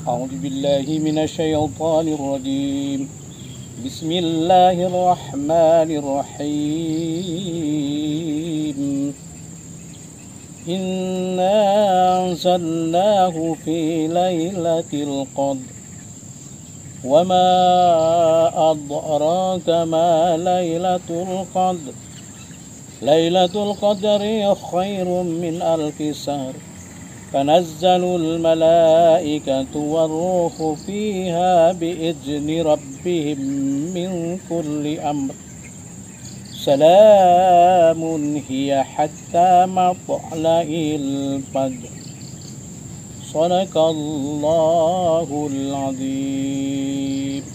أعوذ بالله من الشيطان الرجيم بسم الله الرحمن الرحيم إنا أنزلناه في ليلة القدر وما أدراك ما ليلة القدر ليلة القدر خير من ألف شهر تنزل الملائكة والروح فيها بإذن ربهم من كل أمر سلام هي حتى مطلع الفجر صدق الله العظيم.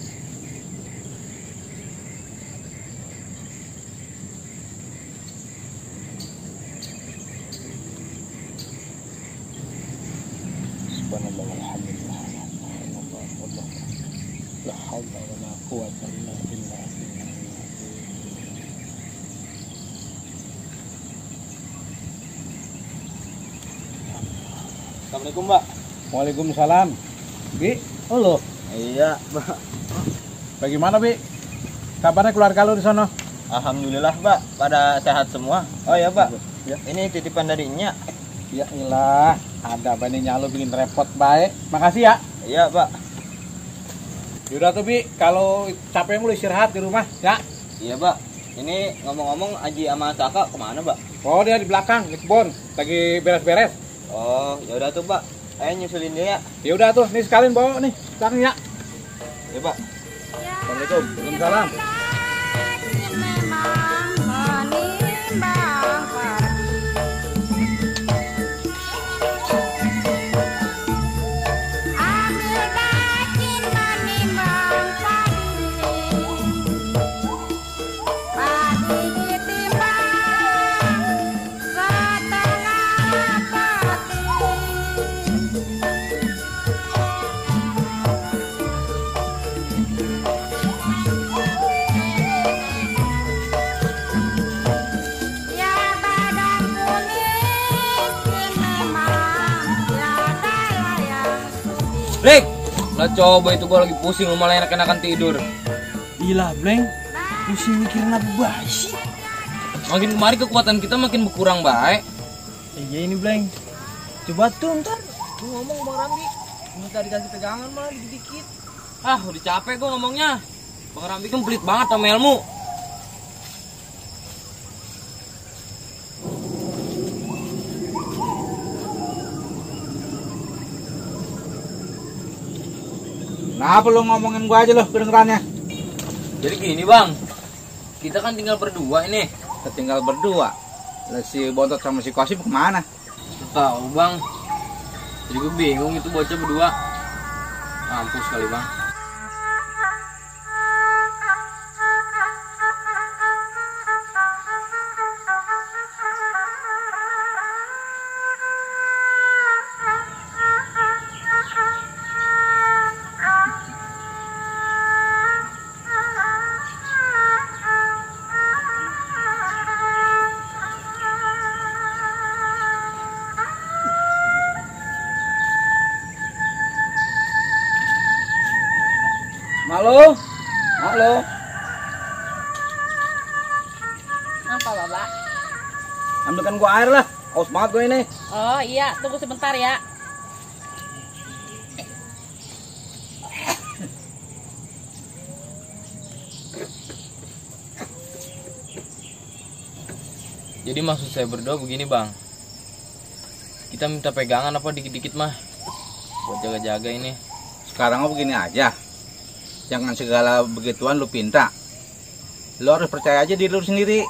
Subhanallah walhamdulillah la haula wala quwwata illa billah. Assalamualaikum, Mbak. Waalaikumsalam. Bi, lo? Iya, Mbak. Bagaimana, Bi? Kabarnya keluarga lu di sana? Alhamdulillah, Mbak. Pada sehat semua. Oh ya, Mbak. Ya. Ini titipan dari Nya. Ya ilah, ada baninya lu bikin repot baik. Makasih ya. Iya, Mbak. Yaudah tuh, Bi, kalau capek mulai istirahat di rumah, ya. Iya, Mbak. Ini ngomong-ngomong Aji sama Saka kemana, Mbak? Oh, dia di belakang, di kebun, lagi beres-beres. Oh, ya udah tuh, Mbak. Ayo nyusulin dia ya. Ya udah tuh, nih sekalian bawa nih, sekarang ya. Ya, Mbak. Assalamualaikum. Waalaikumsalam. Bleng, lah coba itu gua lagi pusing, lu malah enak-enakan tidur. Gila, Bleng. Pusing mikirin apa baik sih? Makin kemari kekuatan kita makin berkurang baik. Iya ini, Bleng. Coba tuh ntar. Lu ngomong Bang Rambi, minta dikasih pegangan malah dikit-dikit. Ah, udah capek gua ngomongnya. Bang Rambi kan pelit banget sama ilmu. Kenapa lu ngomongin gua aja loh kedengerannya? Jadi gini, Bang. Kita kan tinggal berdua ini. Kita tinggal berdua. Lah si Bontot sama si Kosim kemana? Tahu, Bang. Jadi gue bingung itu bocah berdua. Mampus kali, Bang. Halo? Halo? Apa, Bapak? Ambilkan gua air lah. Haus banget gua ini. Oh iya, tunggu sebentar ya. Jadi maksud saya berdua begini, Bang. Kita minta pegangan apa dikit-dikit mah. Buat jaga-jaga ini. Sekarang mah begini aja. Jangan segala begituan lu pinta. Lu harus percaya aja diri lu sendiri.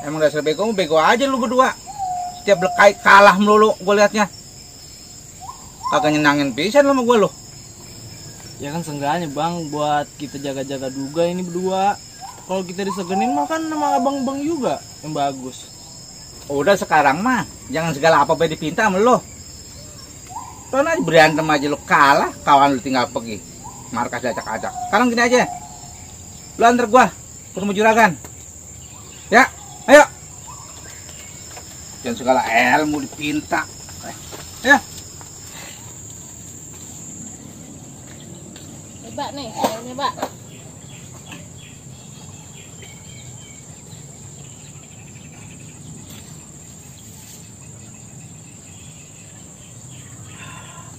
Emang dasar bego aja lu berdua. Setiap lekai kalah melulu gue liatnya. Kagak nyenangin pisan lu sama gue lu. Ya kan seenggaknya, Bang, buat kita jaga-jaga juga ini berdua. Kalau kita disegenin mah kan sama abang-abang juga yang bagus. Udah sekarang mah jangan segala apa-apa dipinta sama lu. Karena berantem aja lu kalah, kawan lu tinggal pergi. markas acak-acak. Sekarang gini aja, lu antar gua ke rumah juragan. Ya, ayo. Jangan segala ilmu dipinta. Ya. Coba nih, sayurnya, Mbak.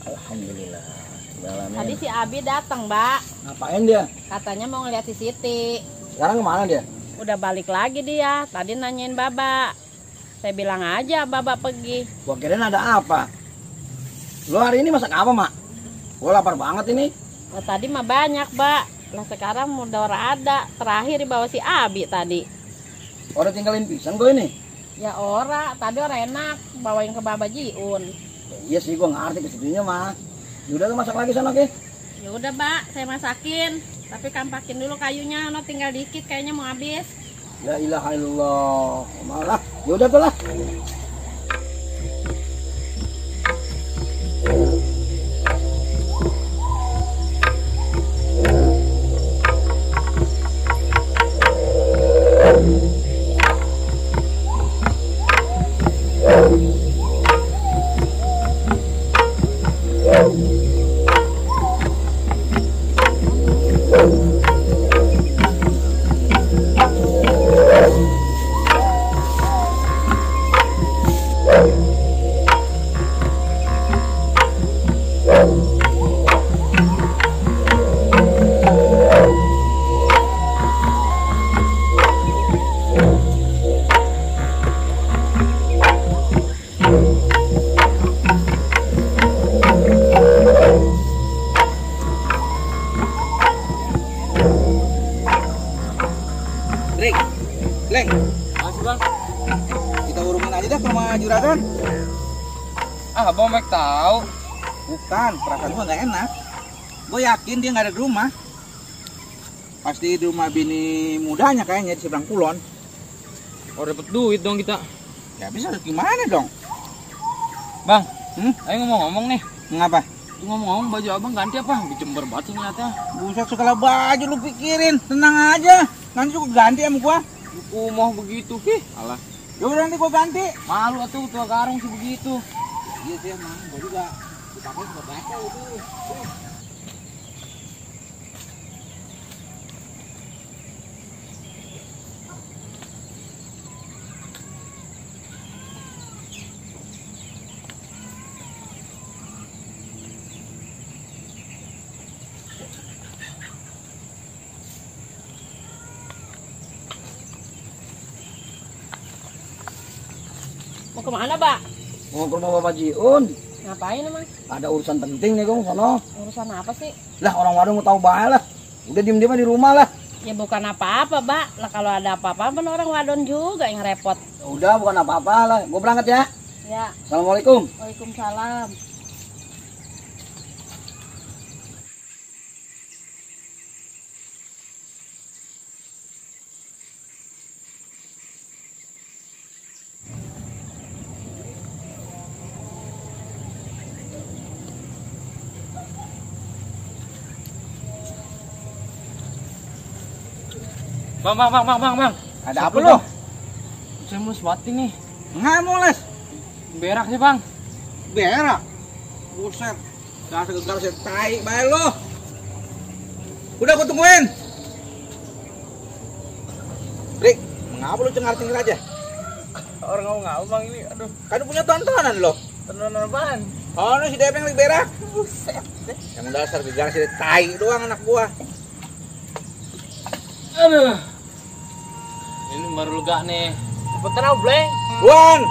Alhamdulillah. Tadi si Abi datang, Mbak. Ngapain dia? Katanya mau ngeliat si Siti. Sekarang kemana dia? Udah balik lagi dia. Tadi nanyain Baba. Saya bilang aja Baba pergi. Gua kirain ada apa. Lu hari ini masak apa, Mak? Gua lapar banget ini. Nah, tadi mah banyak, Mbak. Lah sekarang udah ora ada. Terakhir dibawa si Abi tadi. Udah tinggalin pisang gue ini. Ya ora, tadi ora enak bawain ke Baba Jiun. Iya sih, gua ngerti kesitunya mah. Yaudah lu masak lagi sana, oke? Ya udah, Mbak, saya masakin. Tapi kampakin dulu kayunya, no tinggal dikit kayaknya mau habis. La ilaha illallah. Malah, yaudah tuh lah. Leng, Masih bang. kita urungin aja dah ke rumah juragan. Ah, abang baik tahu. Bukan, perasaan gua nggak enak. Gue yakin dia nggak ada di rumah. Pasti di rumah bini mudanya kayaknya di seberang kulon. Oh, dapat duit dong kita. Ya bisa gimana dong? Bang, Hmm? ayo ngomong-ngomong nih. Ngapa? Tuh ngomong-ngomong baju abang ganti apa? Dijember banget sih ngeliatnya. Buset segala baju lu pikirin, tenang aja. Nanti juga ganti sama gua. Aku mau begitu. Alah, Ya udah nanti gua ganti. malu atuh tua garung sih begitu. Iya sih emang, gua juga dipakai buat apa itu. Mau kemana, Mbak? Mau ke rumah Bapak Jiun. Ngapain emang? Ada urusan penting nih, Gong, sono. Urusan apa sih? Lah, orang warung mau tahu bae lah. Udah diem-diem di rumah lah. Ya bukan apa-apa, Mbak. Lah kalau ada apa-apa kan orang wadon juga yang repot. Udah, bukan apa-apa lah. Gue berangkat ya. Ya, Assalamualaikum. Waalaikumsalam. Bang. Ada apa lu? Saya mau swati nih. Nggak mau les. Berak sih, Bang. Berak. Buset. Dasar gegar saya tai bae lu. Udah gua tungguin. Rik, mengapa lu cengar-cengir aja? Orang ngau-ngau bang ini, aduh, Kan punya tontonan lo. tontonan apaan? Oh, ini si Depeng lagi berak. Buset. Yang dasar gegar saya tai doang anak gua. Aduh. Ini baru lega nih. Cepetan aku bleng. Ruan.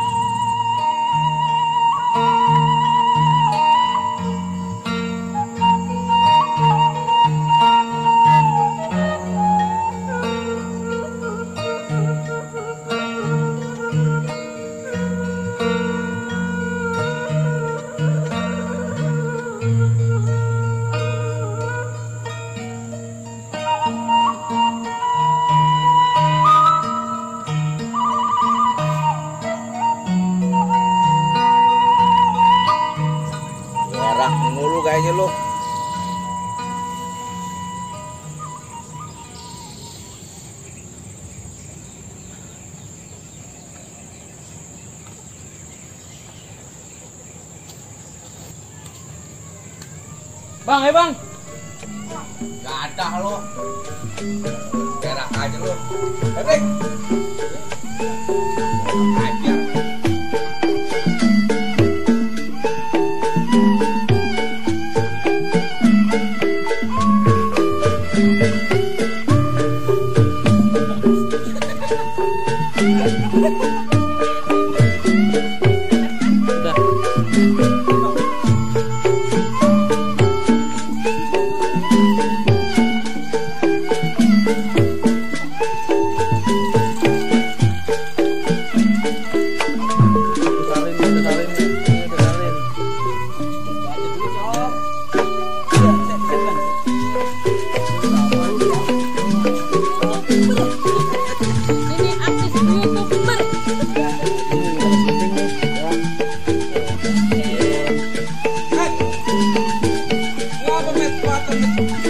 Bang, bang. Gak ada lo. Berak aja lo. Bebek. Aja. Ini artis YouTuber. Ngapa met?